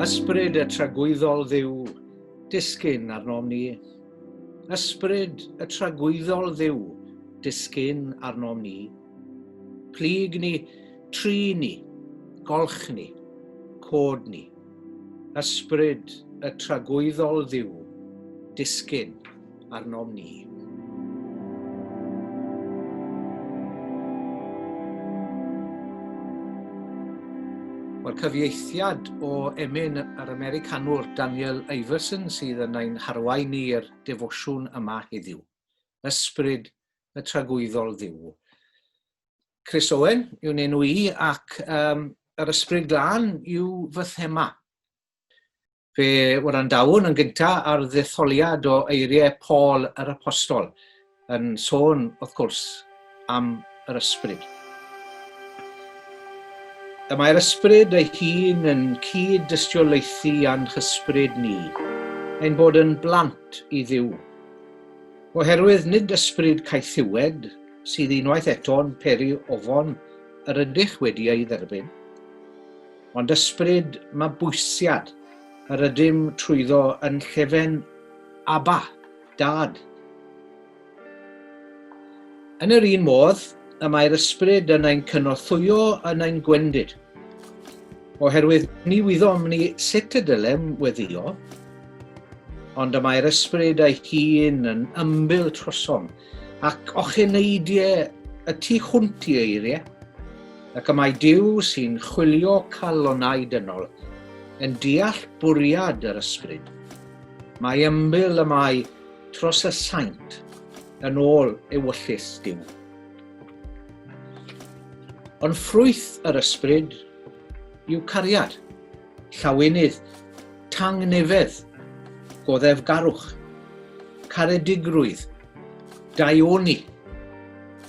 Ysbryd y tragwyddol Dduw, disgyn arnom ni. Ysbryd y tragwyddol Dduw, disgyn arnom ni. Plyg ni, trin ni, golch ni, cod ni. Ysbryd y tragwyddol Dduw, disgyn arnom ni. Wel, cyfieithiad o emyn yr Americanwr Daniel Iverson sydd yn ein harwain ni i'r defosiwn yma heddiw. Ysbryd y tragwyddol Dduw. Chris Owen yw'n enw i ac um, yr ysbryd glân yw fy thema. Fe wrandawn yn gyntaf ar ddetholiad o eiriau Paul yr Apostol, yn sôn, wrth gwrs, am yr ysbryd. Y mae'r ysbryd ei hun yn cyd-dystiolaethu â'n hysbryd ni, ein bod yn blant i Dduw. Oherwydd nid ysbryd caethiwed sydd unwaith eto'n peri ofon yr ydych wedi ei dderbyn, Ond ysbryd mabwysiad yr ydym trwyddo yn llefen Abba, Dad. Yn yr un modd, y mae'r ysbryd yn ein cynorthwyo yn ein gwendid. Oherwydd ni wyddom ni sut y dylem weddio, ond y mae'r ysbryd ei hun yn ymbil trosom ac ocheneidiau y tu hwnt i eiriau, ac y mae Duw sy'n chwilio calonnau dynol yn deall bwriad yr ysbryd. Mae ymbil y mae tros y saint yn ôl ewyllys Duw. Ond ffrwyth yr ysbryd yw cariad, llawenydd, tangnefedd, goddefgarwch, caredigrwydd, daioni,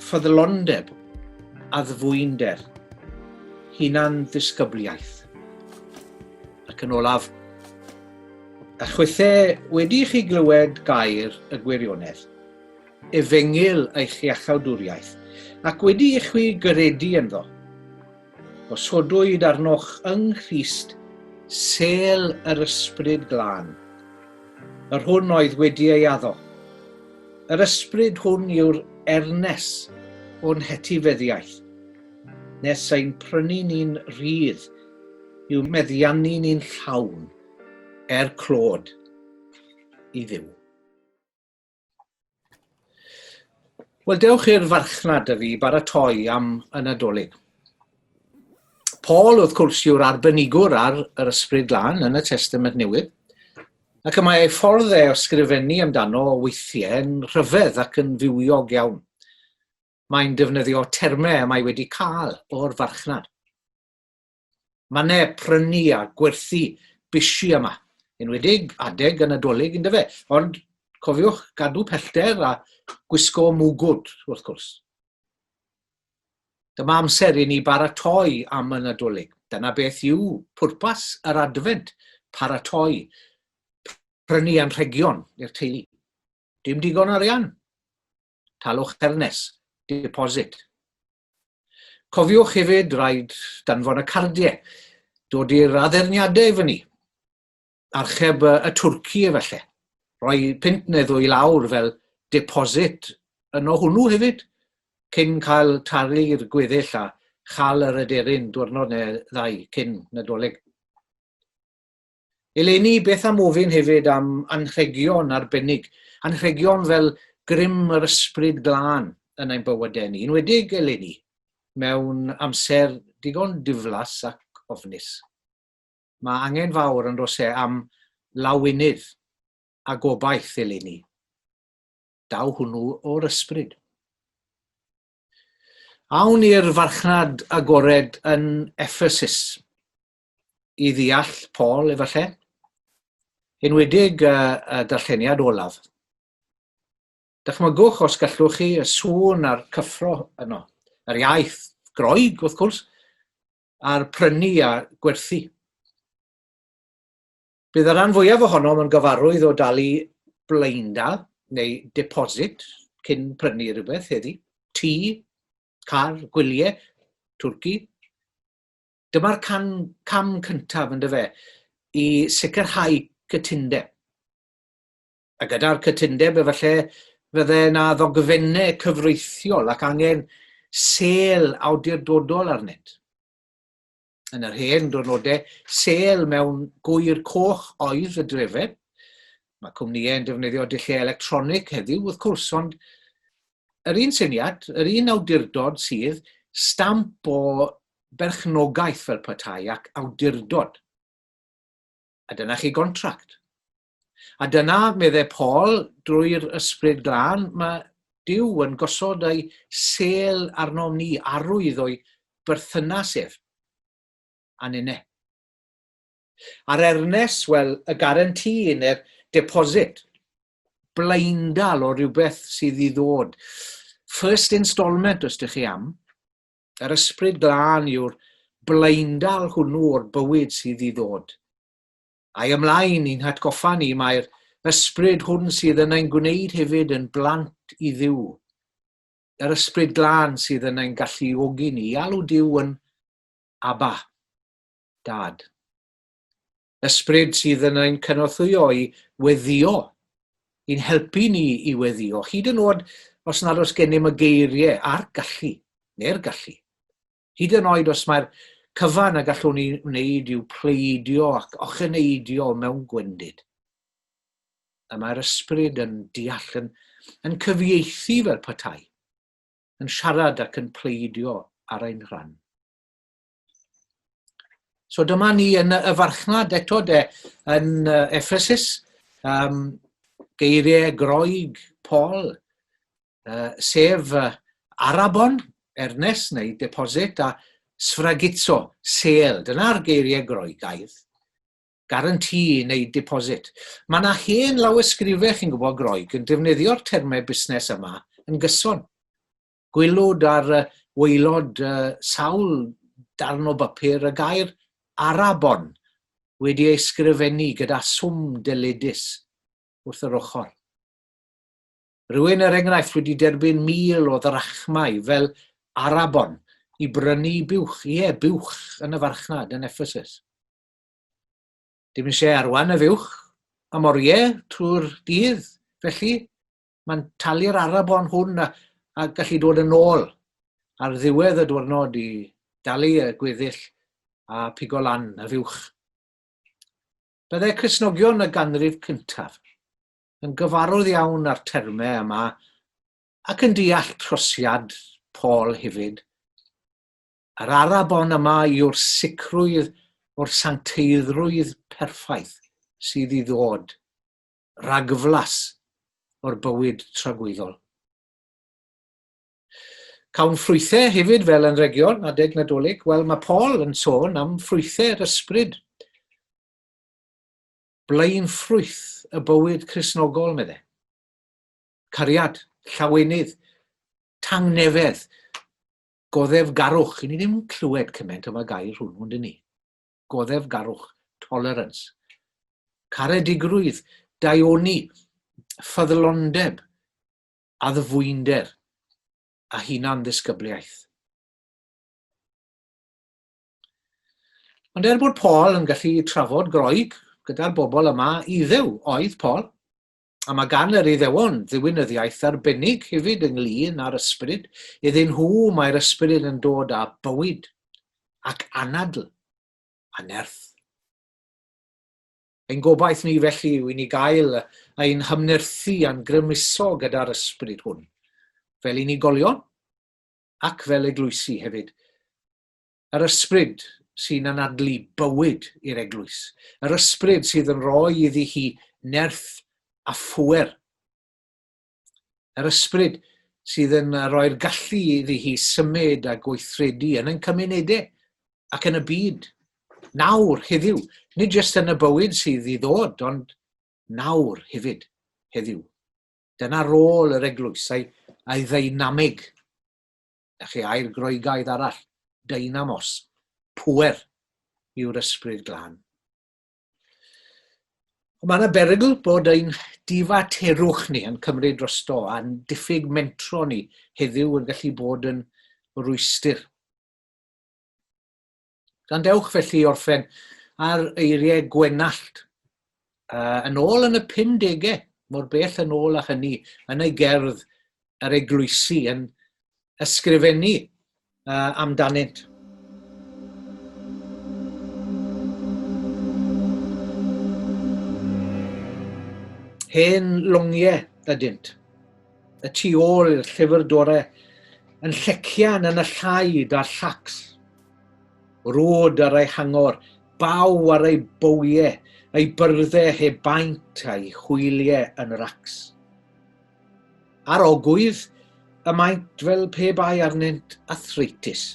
ffyddlondeb, addfwynder, hunan-ddisgybliaeth. Ac yn olaf, a chwithe wedi i chi glywed gair y gwirionedd, efengyl eich iachawdwriaeth, ac wedi i chwi gredu ynddo, gosodwyd arnoch yng Nghrist sêl yr Ysbryd Glân, yr hwn oedd wedi ei addo. Yr ysbryd hwn yw'r ernes o'n hetifeddiaeth, nes ein prynu ni'n rhydd i'w meddiannu ni'n llawn er clod i Dduw. Wel, dewch i'r farchnad â fi i baratoi am y Nadolig. Paul, wrth gwrs, yw'r arbenigwr ar yr Ysbryd Glân yn y Testament Newydd, ac y mae ei ffordd e o sgrifennu amdano weithiau yn rhyfedd ac yn fywiog iawn. Mae'n defnyddio termau y mae wedi cael o'r farchnad. Mannau prynu a gwerthu bisi yma, enwedig adeg y Nadolig, yndyfe? Ond cofiwch gadw pellter a gwisgo mwgwd, wrth gwrs. Dyma amser i ni baratoi am y Nadolig. Dyna beth yw pwrpas yr Adfent, paratoi, prynu anrhegion i'r teulu. Dim digon arian? Talwch ernes, deposit. Cofiwch hefyd rhaid danfon y cardiau, dod i'r addurniadau i fyny, archeb y twrci efallai, rhoi punt neu ddwy lawr fel deposit yno hwnnw hefyd, cyn cael talu'r gweddill a chael yr aderyn diwrnod neu ddau cyn Nadolig. Eleni, beth am ofyn hefyd am anrhegion arbennig, anrhegion fel grym yr ysbryd glân yn ein bywydau ni, enwedig eleni, mewn amser digon diflas ac ofnus. Mae angen fawr yn does e am lawenydd a gobaith eleni. Daw hwnnw o'r ysbryd. Awn i'r farchnad agored yn Ephesus i ddeall Paul efallai, enwedig y, y darlleniad olaf. Dychmygwch os gallwch chi y sŵn a'r cyffro yno, yr iaith Groeg wrth gwrs, a'r prynu a gwerthu. Bydd y rhan fwyaf ohonom yn gyfarwydd o dalu blaendal neu deposit cyn prynu rhywbeth heddi. Tŷ, car, gwyliau, twrci. Dyma'r can, cam cyntaf yn dyfe. i sicrhau cytundeb. A gyda'r cytundeb efallai fydde yna ddogfennau cyfreithiol ac angen sêl awdurdodol arnynt. Yn yr hen diwrnodau, sêl mewn gwyr coch oedd y drefn. Mae cwmnïau yn defnyddio dulliau electronig heddiw, wrth gwrs, ond yr un syniad, yr un awdurdod sydd, stamp o berchnogaeth fel petai ac awdurdod. A dyna chi gontract. A dyna, meddai Paul, drwy'r Ysbryd Glân, mae Duw yn gosod ei sêl arnom ni, arwydd o'i berthynas ef, a ninne. A'r ernes, wel, y guarantee neu'r deposit, blaendal o rywbeth sydd i ddod. First instalment, os ydych chi am. Yr Ysbryd Glân yw'r blaendal hwnnw o'r bywyd sydd i ddod. A'i ymlaen i'n hatgoffa ni mai'r Ysbryd hwn sydd yn ein gwneud hefyd yn blant i Dduw. Yr Ysbryd Glân sydd yn ein galluogi ni i alw Duw yn Abba, Dad. Ysbryd sydd yn ein cynorthwyo i weddïo, i'n helpu ni i weddïo, hyd yn oed os nad oes gennym y geiriau a'r gallu, neu'r gallu. Hyd yn oed os mae'r cyfan y gallwn ni wneud yw pleidio ac ocheneidio mewn gwendid. Y mae'r ysbryd yn deall, yn, yn cyfieithu fel petai, yn siarad ac yn pleidio ar ein rhan. So dyma ni yn y farchnad eto de, yn Ephesus, geiriau Groeg Paul, sef arabon, ernes neu deposit, a sfragitso, sêl. Dyna'r geiriau Groegaidd. Guarantee neu deposit. Mae yna hen lawysgrifau, chi'n gwybod, Groeg, yn defnyddio'r termau busnes yma yn gyson. Gwylwd ar waelod sawl darn o bapur y gair arabon wedi ei sgrifennu gyda swm dyledus wrth yr ochr. Rhywun, er enghraifft, wedi derbyn 1,000 o ddrachmau fel arabon i brynu buwch, ie, buwch yn y farchnad yn Ephesus. Dim eisiau arwain y fuwch am oriau trwy'r dydd, felly mae'n talu'r arabon hwn a, a gallu dod yn ôl ar ddiwedd y diwrnod i dalu y gweddill a pigo lan y fuwch. Byddai Cristnogion y ganrif cyntaf yn gyfarwydd iawn â'r termau yma ac yn deall trosiad Paul hefyd. Yr arabon yma yw'r sicrwydd o'r sancteiddrwydd perffaith sydd i ddod, ragflas o'r bywyd tragwyddol. Cawn ffrwythau hefyd fel anrhegion adeg Nadolig. Wel, mae Paul yn sôn am ffrwythau'r ysbryd. Blaenffrwyth y bywyd Cristnogol, medde. Cariad, llawenydd, tangnefedd, goddefgarwch. I ni ddim yn clywed cymaint am y gair hwnnw, yndyn ni? Goddefgarwch, tolerance. Caredigrwydd, daioni, ffyddlondeb, addfwynder a hunan ddisgybliaeth. Ond er bod Paul yn gallu trafod Groeg gyda'r bobl yma, Iddew oedd Paul, a mae gan yr Iddewon ddiwinyddiaeth arbennig hefyd ynglyn â'r ysbryd. Iddyn nhw mae'r ysbryd yn dod â bywyd ac anadl a nerth. Ein gobaith ni felly yw i ni gael ein hymnerthu a'n grymuso gyda'r ysbryd hwn, fel unigolion ac fel eglwysi hefyd. Yr ysbryd sy'n anadlu bywyd i'r eglwys. Yr ysbryd sydd yn rhoi iddi hi nerth a phŵer. Yr ysbryd sydd yn rhoi'r gallu iddi hi symud a gweithredu yn ein cymunedau ac yn y byd. Nawr, heddiw, nid jyst yn y bywyd sydd i ddod, ond nawr hefyd, heddiw. Dyna rôl yr eglwys a'i, a'i ddeinamig. Na chi air Groegaidd arall, dynamos, pŵer yw'r ysbryd glân. Ond mae yna berygl bod ein difaterwch ni yn cymryd drosto a'n diffyg mentro ni heddiw yn gallu bod yn rwystr. Gan dewch felly i orffen ar eiriau Gwenallt yn ôl yn y 50au, mor bell yn ôl â hynny, yn ei gerdd yr eglwysi yn ysgrifennu amdanynt. Hen longiau ydynt, y tu ôl i'r llyfr dore, yn llecian yn y llaid a'r llacs. Rôd ar ei hangor, baw ar ei bowiau, ei byrddau heb baent a'i hwyliau yn racs. Ar ogwydd, y maent fel pe bai arnynt arthritis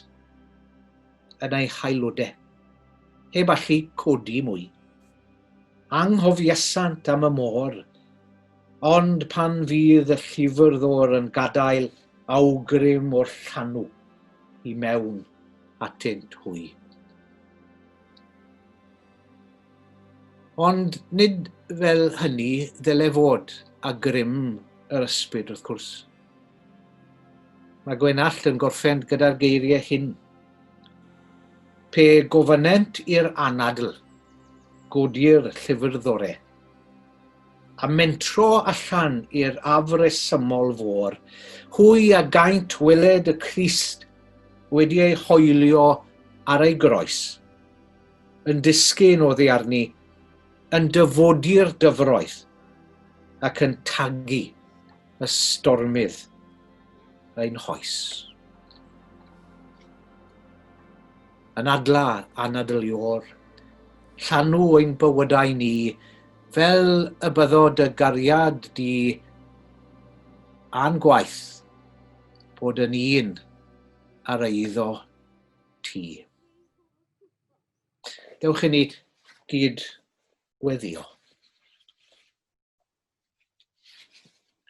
yn eu haelodau, heb allu codi mwy. Anghofiasant am y môr, ond pan fydd y llifrddwr yn gadael awgrym o'r llanw i mewn atynt hwy. Ond nid fel hynny ddyle fod, a grym yr ysbryd wrth gwrs. Mae Gwenallt yn gorffen gyda'r geiriau hyn. Pe gofynnent i'r anadl, godi'r llyfr ddore, a mentro allan i'r afresymol fôr, hwy a gaint weled y Crist wedi ei hoelio ar ei groes, yn disgyn oddi arni, yn dyfodi'r dyfroedd, ac yn tagu y stormydd ein hoes. Yn adla anadl Ior, llanw ein bywydau ni, fel y byddo dy gariad di a'n gwaith bod yn un ar eiddo ti. Dewch i ni gyd weddio.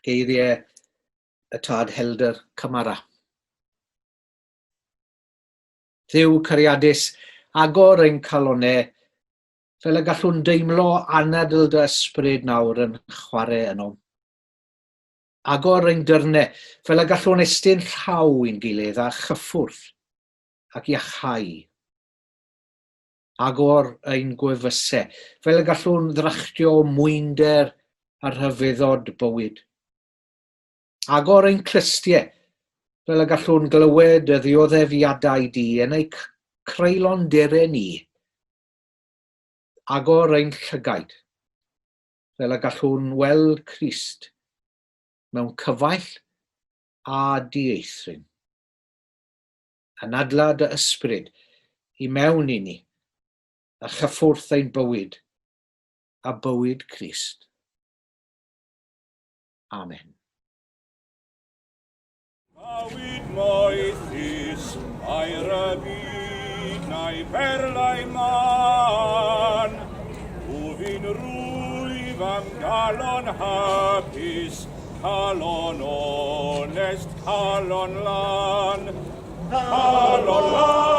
Geiriau y tad Helder Camara. Dduw cariadus, agor ein calonau fel y gallwn deimlo anadl dy ysbryd nawr yn chwarae ynom. Agor ein dyrnau fel y gallwn estyn llaw i'n gilydd a chyffwrdd ac iachau. Agor ein gwefusau, fel y gallwn ddrachtio mwynder a rhyfeddod bywyd. Agor ein clustiau, fel y gallwn glywed y ddioddefiadau di yn eu creulondere ni. Agor ein llygaid, fel y gallwn weld Crist mewn cyfaill a dieithryn. Anadla dy ysbryd i mewn i ni, a chyffwrdd ein bywyd a bywyd Crist. Amen. Bywyd moethus, aur y byd na'i berlau mân. Gofyn rwyf am galon hapus, Calon onest, calon lân, calon lân.